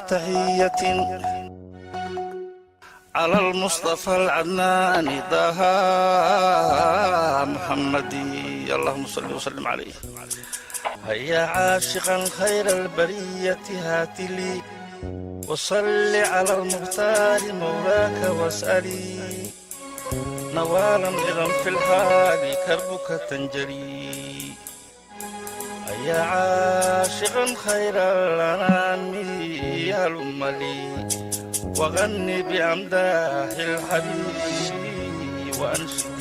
تحية على المصطفى العدنان طه محمد، اللهم صل وسلم عليه. هيا عاشقا خير البرية هات لي، وصل على المختار مولاك واسألي نوالا إذا في الحال كربك تنجلي. هيا عاشقا خير الأنام هلم لي، وغني بأمداح الحبيب وأنشد.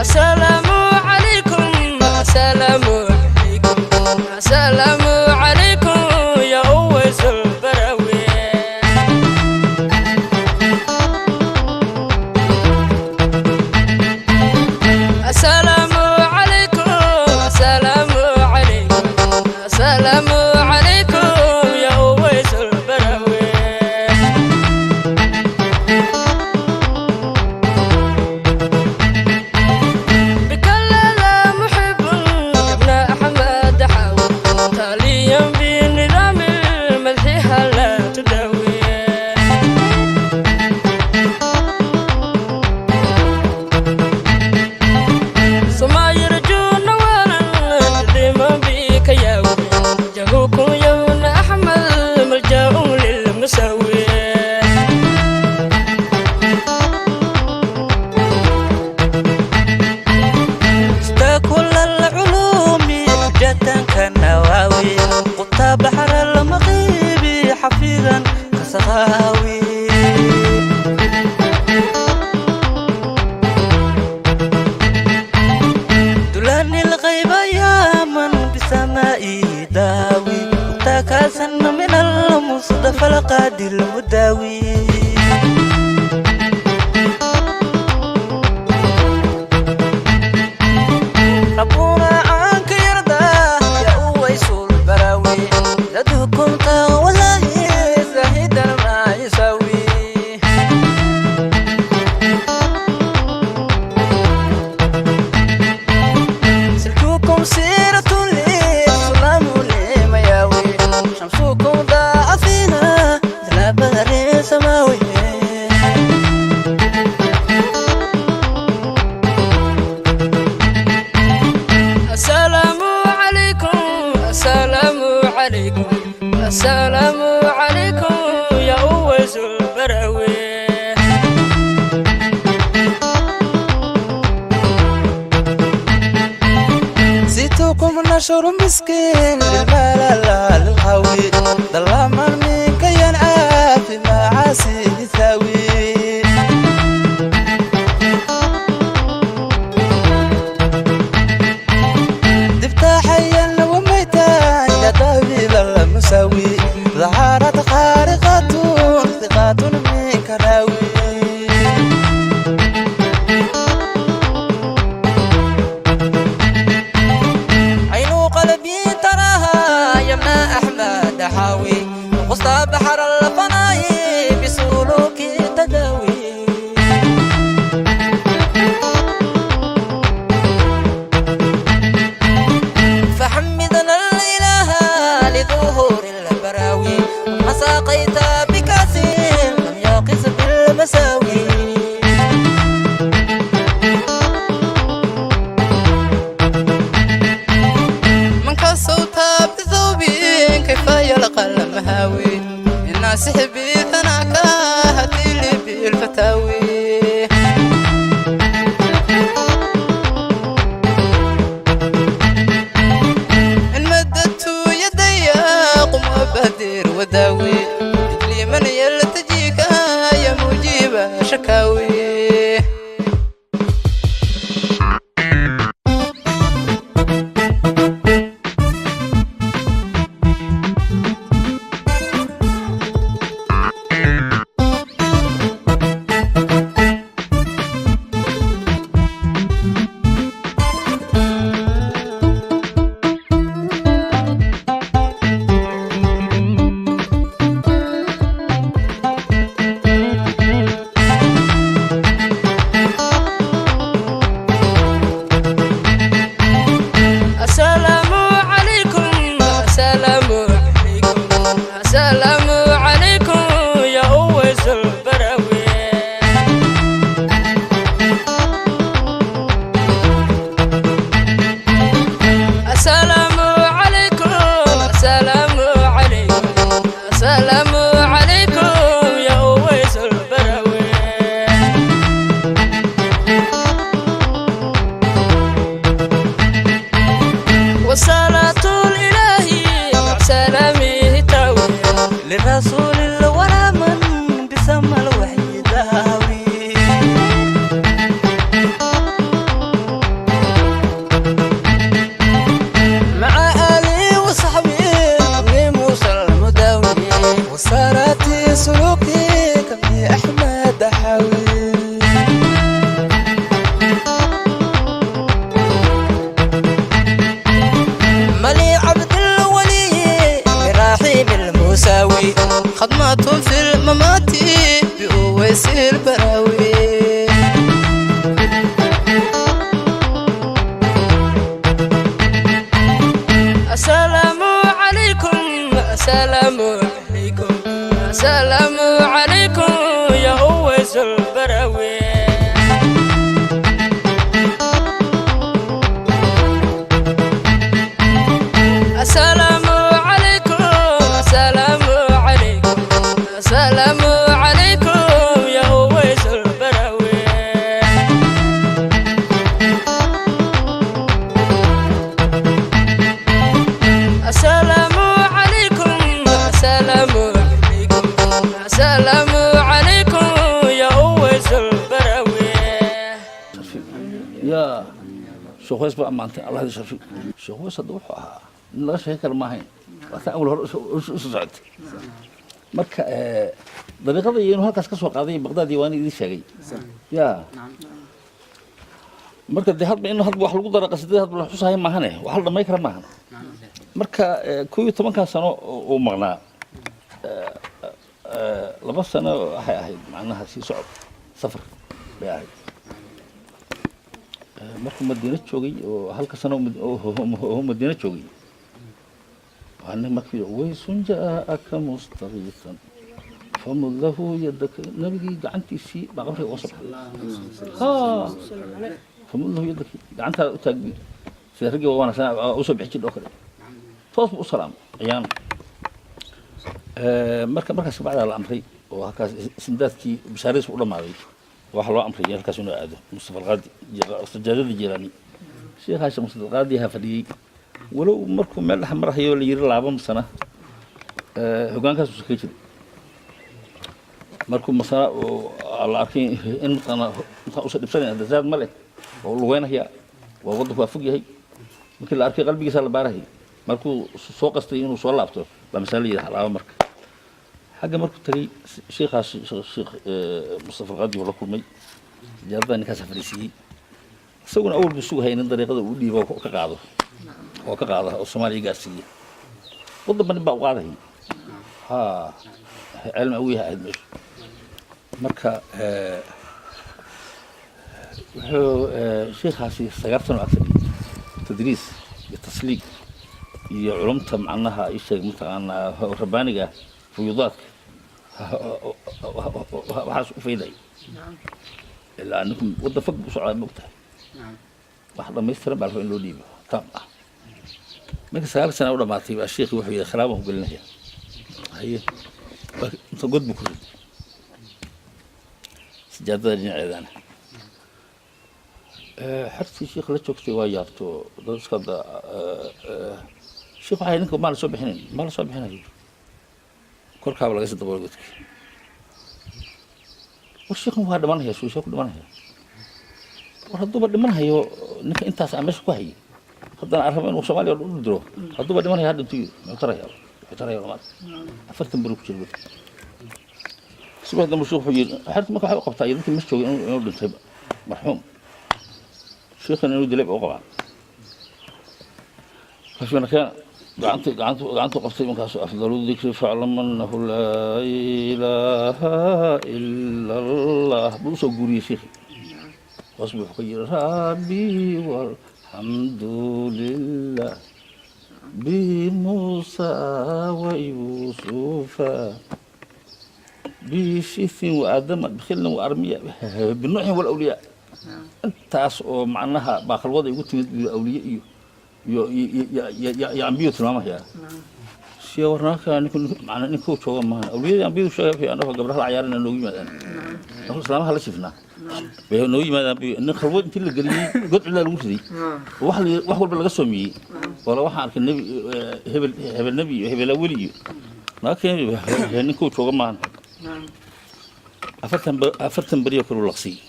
السلام عليكم، السلام عليكم، السلام عليكم يا أويس البراوي. السلام عليكم، السلام عليكم، السلام عليكم يا أويس البراوي. بكل لا محب ابن أحمد حاوي، تاليا بنظام المدح لا تداوي. ثم يرجون نوالا لما بك ياوي، جهوكم يا ابن أحمد ملجأ للمساوي. كل العلوم حجة كالنواوي، قلت بحر المغيب حفيظا كسخاوي. دلاني الغيب يا من بسمائي داوي، تكاسا من المصطفى القادر المداوي. ربنا عنك يرضى يا أويس البراوي، زدكم والله زاهدا ما يساوي. سلكوكم سيرة لي سلام لمياوي، شمسكم ضاع فينا ذلا بدر سماوي. السلام عليكم، السلام عليكم، السلام عليكم يا أويس البراوي. زيتكم نشر مسكين للملل القوي، ظلاما منك ينعى في معاصي ثاوي. دبت حيا وميتا يا طبيب المساوي، ظهرت خارقة ثقات منك راوي. عين قلبي تراها يا ابن أحمد حاوي، وسط بحر الفناء بسلوك تداوي. فحمدنا الإله لظهور البراوي، ما ساقيت بكأس لم يقس بالمساوي. من كصوت بثوبي كيف يلقى المهاوي، الناس حبي ثناك هاتي لي بالفتاوي. إن مددت يدي قم وبدر وداوي، لي من يلتجيك يا مجيب شكاوي. وصلاة الإله مع سلامه تاوي للرسول الورى من بسم الوحي داوي. مع آلي وصحبي موسى المداوي وسارتي سلوكي كمي أحمد حاوي. ملي عبد الولي براحيم المساوي خدمة في الممات بأويس البراوي. السلام عليكم السلام عليكم السلام عليكم يا أويس البراوي. السلام عليكم السلام عليكم السلام عليكم يا أويس البراوي. السلام عليكم السلام عليكم السلام عليكم يا أويس البراوي. Yaa Sheekh Weys baa ammaantay, Allah idin sharfi. Sheekh Weys hadda wuxuu ahaa in laga sheegi kara maahayn, waa taa awal hore u socotay. Marka dariiqada iyo inuu halkaas ka soo qaaday Baqdaad iyo waan idiin sheegay. Yaa marka dee hadba in hadba wax lagu dara qasidada hadba la xusahay maahane, wax la dhamay kara maahan. Marka 11-kaa sano uu maqnaa, 2 sano waxay ahayd macnaha sii socod safar bay ahayd. Markuu Madiino joogay oo halka sano oo Madiino joogay, waa nin markii waysun jaaaka mustagiisan famud lahu yadaka, nabigii gacantiisii baa qabriga uga soo baxay. Ha, famud lahu yadaka, gacantaada u taagbi sida raggii waa wanaagsan usoo bixi jidh oo kale, toos buu u salaamay ciyaan. Marka markaas kabacdaa la amray oo halkaas ismdaadkii bishaaradiis u dhammaaday, waxaa loo amray halkaas inuu aado Mustafa Alqaadi sajaadada Jilaani. Sheekhaas Mustafa Alqaadi ha fadhiyey, walow markuu meel dhex marahayo la yiri laaba masana hogaankaas uu kaga jiray. Markuu masana la arkay in mataqaana intaan usa dhibsanayn hadda zaad ma leh oo lugeynaya, waa waddanku waa fog yahay, markii la arkay qalbigiisa la baarahayay, markuu soo qastay inuu soo laabto baa masale la yidhi laaba. Marka xagga markuu tagay sheekhaas Sheekh Mustafa Alqaadi uu la kulmay, sajaadada ninkaas fadhiisiiyey. Isaguna awal buu sugahayay in dariiqada uu dhiibo oo ka qaado oo ka qaada oo Soomaaliya gaarsiiya. Waddanba nin baa u qaadayay, ha cilmi awiyaha ahayd meeshu. Marka wuxuu sheekhaasi 9 sano ag fadhiyey, tadriis iyo tasliig iyo culumta macnaha ii sheeg mataqaanaa rabbaaniga fuyuudaadka waxaas u fayday ilaa ninku waddan fog buu u socdaa, ma ogtahay, wax dhammaystiran baa la rabaa in loo dhiibo taam ah. Marka 9 sana u dhamaatay baa sheekhi wuxuu yidhi khilaaf baan ku gelinaya. Haye, inta god buu ku riday sajaadada dhinaceedana. Xertii sheekha la joogtay waa yaabto dad iska sheekh waxay ninka maa la soo bixinayn, ma la soo bixinayo, korkaaba laga sii daboolay godki. War sheekhan waa dhimanaya, suu sheekhu dhimanaya? War hadduuba dhimanhayo ninka intaas aan meesha ku hayay, haddana aan rabo inuu Soomaaliya oo dhan u diro, hadduuba dhimanaya ha dhinto, muxuu taraya? Muxuu taraya lama arko. 40 beri ku jira godka. Subax dambe sheekhu wuxuu yidhi xerta marka waxay u qabtaa iyo dadkii meesha joogay inuu dhintay marxuum, sheekhan inuu dilay ba u qabaan. Markaasuu keena gacanta gacantu qabtay, markaasu afdalu dikri faclam annahu laa ilaaha ila Allah buu usoo guuriyey. Sheekhi hoos buu wuxuu ka yidhi rabbi walxamdu lilah bimuusa wa yuusufa bishithin wa aadama bikhilin wa armiya binuuxin walawliyaa. Intaas oo macnaha baa khalwada igu timid iyo awliye iyo iyo ambiyo tilmaamaya siya warnaaka ninku macna ninkuu jooga maaha awliyadii ambiyadu sheegay, annaga gabdhaha la cayaarina noogu yimaadaan, annagu islaamaha la shifnaa bay noogu yimaadaan. Nin khalwad intii la geliyey god cidlaa lagu riday, wax walba laga soomiyey. Wala waxaan arkay nebi hebel, hebel nebi iyo hebela weli iyo naga keeni ninkuu jooga maahan. 40 beriyo kaluu laqsiyey,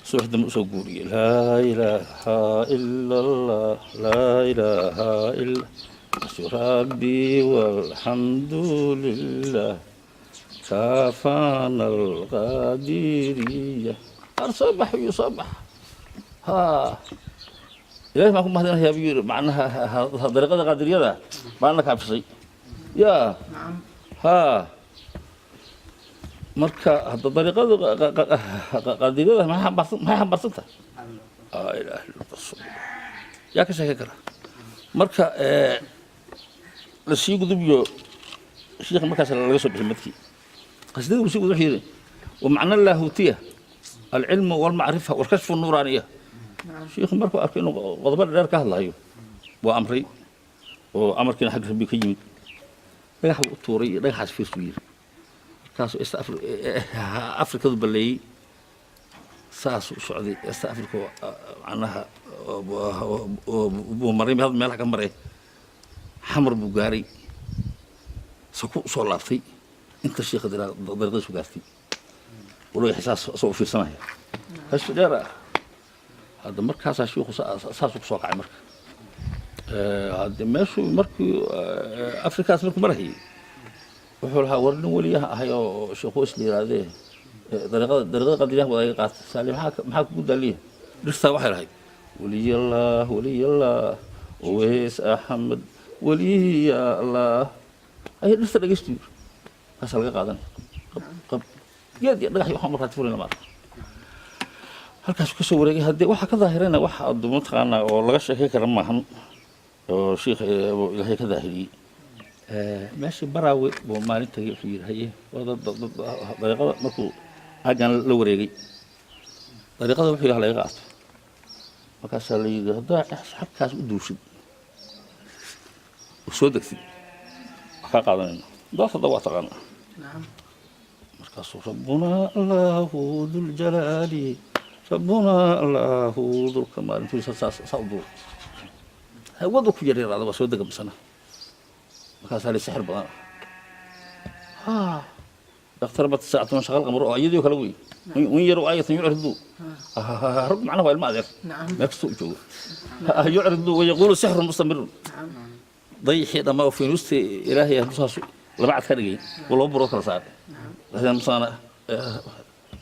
subax dambe usoo guuriyey, laa ilaaha ila Allah, laa ilaaha ila rabbi, walxamdu lilah, kaafana alqaadiriya. Qaar soo bax iyo soo bax. Ha, Ilahay baan ku mahadinayaa buu yidhi. Macnaha dariiqada qaadiriyada baan la kaafisay ya. Ha, marka hadda dariiqada qaadiriyada maxay xambaarsan tahay? Laa ilaaha illa rasuul, yaa ka sheekan kara? Marka lasii gudubiyo shiikha markaas laga soo bixi madkii qasdada uu sii gudu, wuxuu yidhi: ومعنى اللاهوتية العلم والمعرفة والكشف النورانية. Shiikhu markuu arkay inuu qodobo dheer ka hadlayo, waa amray oo amarkiina xagga Rabbi ka yimid. Dhagax buu u tuuray iyo dhagaxaas fiirsuu yidhi. Markaasuu East Afrikadu balleeyey, saasuu u socday East Africa, macnaha buu maray, had meelaha ka maray, Xamar buu gaaray, saku usoo laabtay. Inta shiikha dariiqadiisu gaartay walow xisaas asagoo u fiirsanaya kashfi dheer ah. Hadda markaasaa shiikhu saasuu kusoo kacay. Marka hadde meeshuu markii Afrikaas markuu marahayay, wuxuu lahaa: war nin weliyaha ahay oo sheekhu is la yidhaahdee, dariiqada qadiriyaha wada iga qaata saali, maxaa kugu daaliya dhirtaa? Waxay lahayd: waliyallah, waliyallah, Uweys Axmed waliyallah. Ayay dhirta dhegeystu yiri, kaasaa laga qaadanaya. Qab qab geed iyo dhagax iyo waxaan markaati furin lama arko. Halkaas ka soo wareegay. Haddii waxaa ka daahirana wax aad mataqaanaa oo laga sheekay kara maahan, oo shiikh Ilaahay ka daahiriyey. Meeshii Baraawe buu maalin tagay. Wuxuu yidhi: haye, waa dariiqada. Markuu aaggan la wareegay dariiqada, wuxuu yidhi: ha laga qaato. Markaasaa la yidhi: haddaa xagkaas u duushid oo soo degtid, wax kaa qaadanayna daas. Hadda waa taqaanaa. Markaasuu: rabbunaa Allahu duljalaali, rabbunaa Allahu dulkamaal, intuu saas saa u duur hawadu ku yaryaraada, waa soo dega misana. Markaasaa la sixir badan ha, اقتربت الساعة وانشق القمر, oo iyadoo kale wey. وإن يروا آية يعرضوا, rag macnaha waa ilma adeer, meel kastoo u joogo, يعرضوا ويقولوا سحر مستمر. Dayixii dhammaa oo fiinuusta Ilaahay saas laba cad ka dhigay oo laba burood kala saaray, laakiin masaana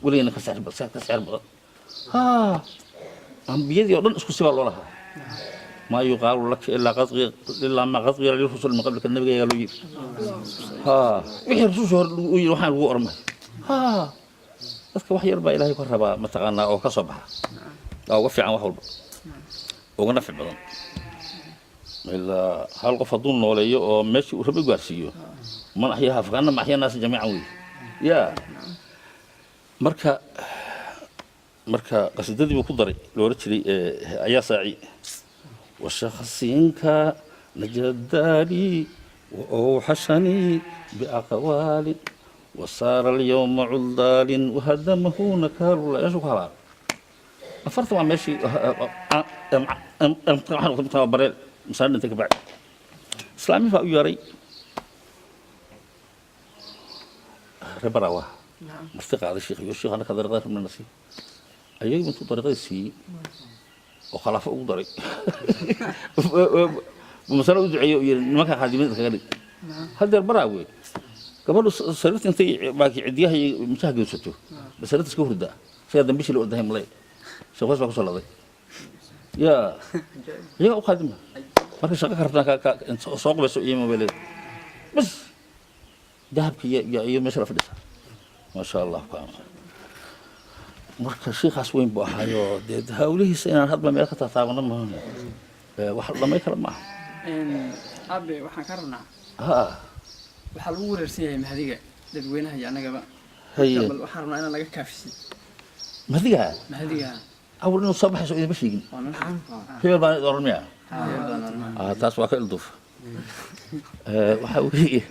weligeena ka sixir badan, ka sixir badan. Ha, ambiyadii oo dhan isku sibaa loo lahaa: ما يقال لك إلا قد إلا ما قد قيل للرسل من قبلك. النبي قالوا yiri ha, wixii rususha hore u yiri waxaan lagu ormay. Ha, dadka wax yar baa Ilaahay ka rabaa mataqaanaa oo ka soo baxa, waa uga fiican wax walba, uga nafci badan. Ilaa hal qof hadduu nooleeyo oo meeshii uu rabay gaarsiiyo, من أحياها فكأنما أحيا الناس جميعا wey ya. Marka qasiidadii buu ku daray loola jiray ayaa saaci: وشخص نجدالي وأوحشني بأقوال وصار اليوم عضال وهدمه نكال الله. ايش هذا؟ 40 waa meeshii waxaan bareel masaan dhintay ka bacdi islaami baa u yeeray reer Baraawa, marti qaaday sheekh iyo sheekh anaka dariiqada rabna nasiib ayagu intuu dariiqada siiyey oo khalaafo ugu daray, masana u duceeyey oo yidhi: nimanka khaadimiinta kaga dhig. Haddeer Baraawe gabadhu sariirta intay baaki cidiyaha iyo mijaha geysato ba sariirta iska hurdaa, isagaa dambishii la ordahay malay. Sheekh Ways baa kusoo laday ya, iyagaa u khaadima. Markay shaqo ka rabtaan soo qubayso iyo mobileeda bas dahabka iyo meesha la fadhisa, maasha Allah. Marka shiikaas weyn buu ahaayo, dee hawlihiisa inaan hadba meel ka taataabano maahan, wax la dhamay kara maaha. Aabe, waxaan ka rabnaa Ha. waxaa lagu wareersan yahay Mahdiga, dadweynaha iyo annagaba. Haye. Bal waxaan rabnaa inaad naga kaafisid. Mahdiga? Mahdiga. Awal inuu soo baxayso idinma sheegin. Waa nala. Hebel baan oran miya? Ah, taas waa ka ilduuf. Waxaa weeye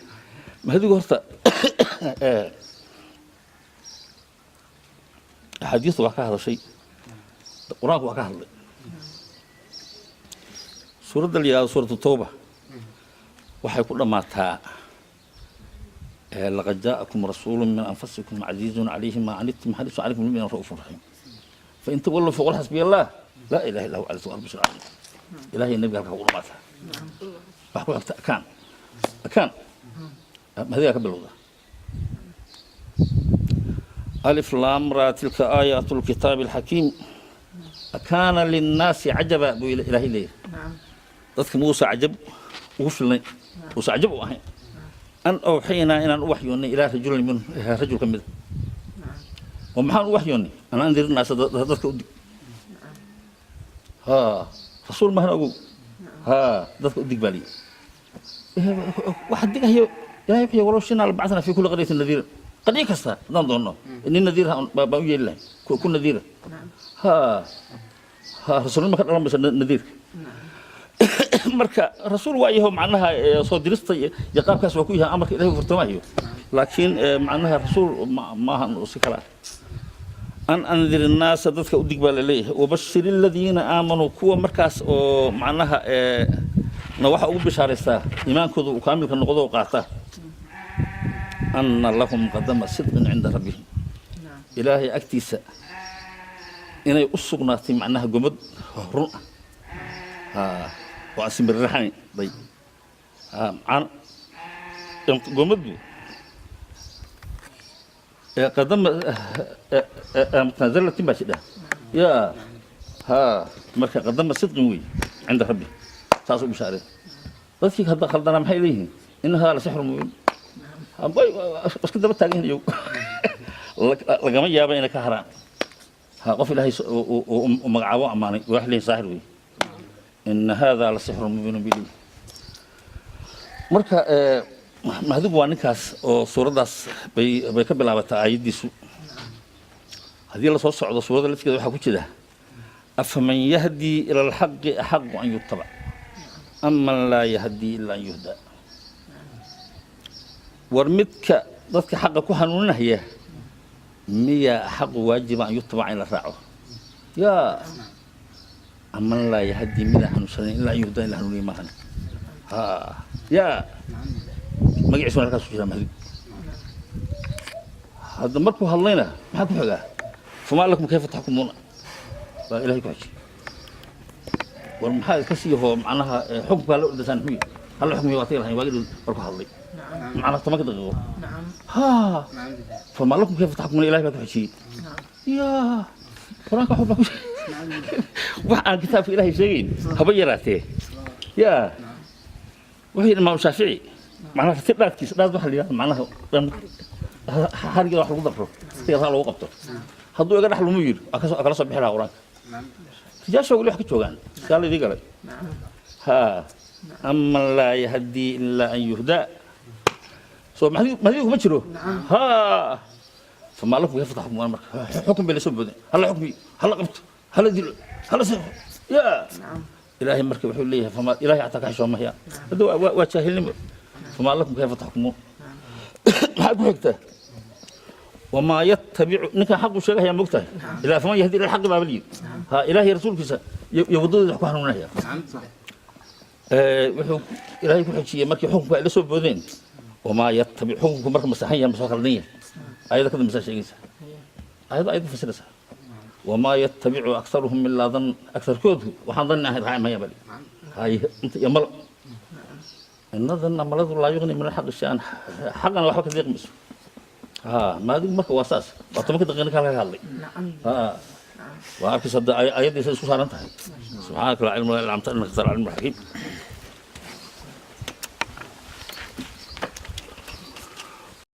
Mahdigu horta axaadiistu waa ka hadashay, Qur-aanku waa ka hadlay. Suuradda la yidhahdo Suuratu Tawba waxay ku dhammaataa laqad jaa'akum rasuulun min anfusikum casiizun calayhi maa canidtum xariisun calaykum bilmu'miniina ra'uufun raxiim, fain tawallow faqul xasbiya Allah laa ilaha illa huwa calayhi tawakkaltu caliim. Ilaahay nabiga halkaa ku dhammaataa. Waxaa ku xigta akaan akaan mahdigaa ka bilowda alif laam raa tilka aayaatu lkitaabi alxakiim akaana linnaasi cajaba buu Ilaahay leeyahay. Dadka muusa cajab ugu filnay, uusa cajab u ahayn an awxaynaa inaan u waxyoonnay ilaa rajulin min rajul ka mida. Oo maxaan u waxyoonnay? An andir naasa, dadka u dig. Ha rasuul mahana ogow, ha dadka u dig baa liyi. Waxa digahayo Ilahay wuxuu walow shinaa labacathnaa fi kulli qaryatin nadiira. Qaryo kasta haddaan doonno nin nadiir baan u yeeli lahay ku nadiira. Ha ha rasuulnimo ka dhalan maysa nadiirka. Marka rasuul waa yaho, macnaha soo dirista iyo qaabkaas waa ku yahay amarka Ilahay uu fartoomayo, laakiin macnaha rasuul maahan si kale ah. An andir innaasa, dadka u dig baa laleeyahay. Wabashir aladiina aamanuu, kuwa markaas oo macnaha na waxa ugu bishaaraystaa iimaankooda uu kaamilka noqdo oo qaata, anna lahum qadama sidqin cinda rabbihim, Ilaahay agtiisa inay u sugnaatay macnaha gomad run ah oo aan simbiriraxayn day gomaddu qadama zallatin baa jidha ya ha. Marka qadama sidqin wey cinda rabbi, saas u bishaareen. Dadkii hadda khaldanaa maxay leeyihiin? Ina hadaa la sixru mubiin. Iska daba taagan yihiin iyagu, lagama yaaba inay ka haraan. Ha qof Ilaahay uu magacaabo ammaanay wax leeyihin saaxir wey. Ina hada la sixru mubiinun bay leeyihin. Marka mahdigu waa ninkaas oo suuraddaas bay ka bilaabataa aayaddiisu. Haddii lasoo socdo suuradda lafkeeda waxaa ku jira afaman yahdii ila alxaqi axaqu an yutabac aman laa yahdii ila an yuhdaa. War midka dadka xaqa ku hanuuninaya miyaa axaqu waajiba an yutabaca in la raaco yaa aman laa yahdii midaan hanuunsanayn ilaa an yuhdaa in la hanuuniya maahan. Ha yaa magaciisuna halkaas ku jira mahdi. Hadda markuu hadlayna maxaa ku xigaa? Famaa lakum kayfa taxkumuuna baa Ilahay ku xijiyey. War maxaa iska sii hoo macnaha xukunkaa la ordasaan muxuu yahay? Halla xukmiyo waa tagi lahayn waagi markuu hadlay macnaha 10-ka daqiiqo. Ha famaa lakum kayfa taxkumuuna Ilahay baa ku xijiyey. Yaa Qur-aanka wax baa ku wax aan kitaabka Ilahay sheegayn haba yaraatee. Yaa wuxuu yidhi Imaam Shaafici macnaha si dhaadkiisa dhaad waxa la yidhahda macnaha xarigeeda wax lagu dabro sigaa lagu qabto hadduu iga dhex lumu yidhi waa kasoo kala soo bixi lahaa Qur-aanka. Rijaasha weli wax ka joogaan sigaa laydii galay. Ha aman laa yahdii ilaa an yuhdaa soo mahdigu kuma jiro. Ha famaa lakum kayfa taxkumuuna. Marka xukun bay la soo boodeen, hala xukmiyo, hala qabto, hala dilo, hala seexo. Yaa Ilaahay marka wuxuu leeyahay famaa Ilaahay xataa ka xishoomaya hadda waa jaahilnimo. Famaa lakum kayfa taxkumuun. Maxaa ku xigta? Wamaa yattabicu ninkan xaqu sheegahaya mogtahay ilaa faman yahdi ila alxaqi baaba layidhi. Ha Ilaahay rasuulkiisa iyo waddadooda wax ku hanuuninaya. Wuxuu Ilaahay ku xijiyey markii xukunka ay la soo boodeen wamaa yattabic xukunku marka masaxan yahay masoo khaldan yahay ayada ka dambaysaa sheegaysa ayada ayada fasiraysa wamaa yattabicu aktaruhum ilaa dan aktarkoodu waxaan danni ahayn raaci maya bali hay inta iyo malo ina danna maladu laa yughni min alxaqi shay-an xaqana waxba ka deeqi mayso. Ha maadigu marka waa saas waa 10-ka daqiiqa ninka halka ka hadlay. Ha waa arkaysa hadda ayaddiisa isku saaran tahay. Subxaanaka laa cilma lana illa anta innaka anta alcaliim alxakiim.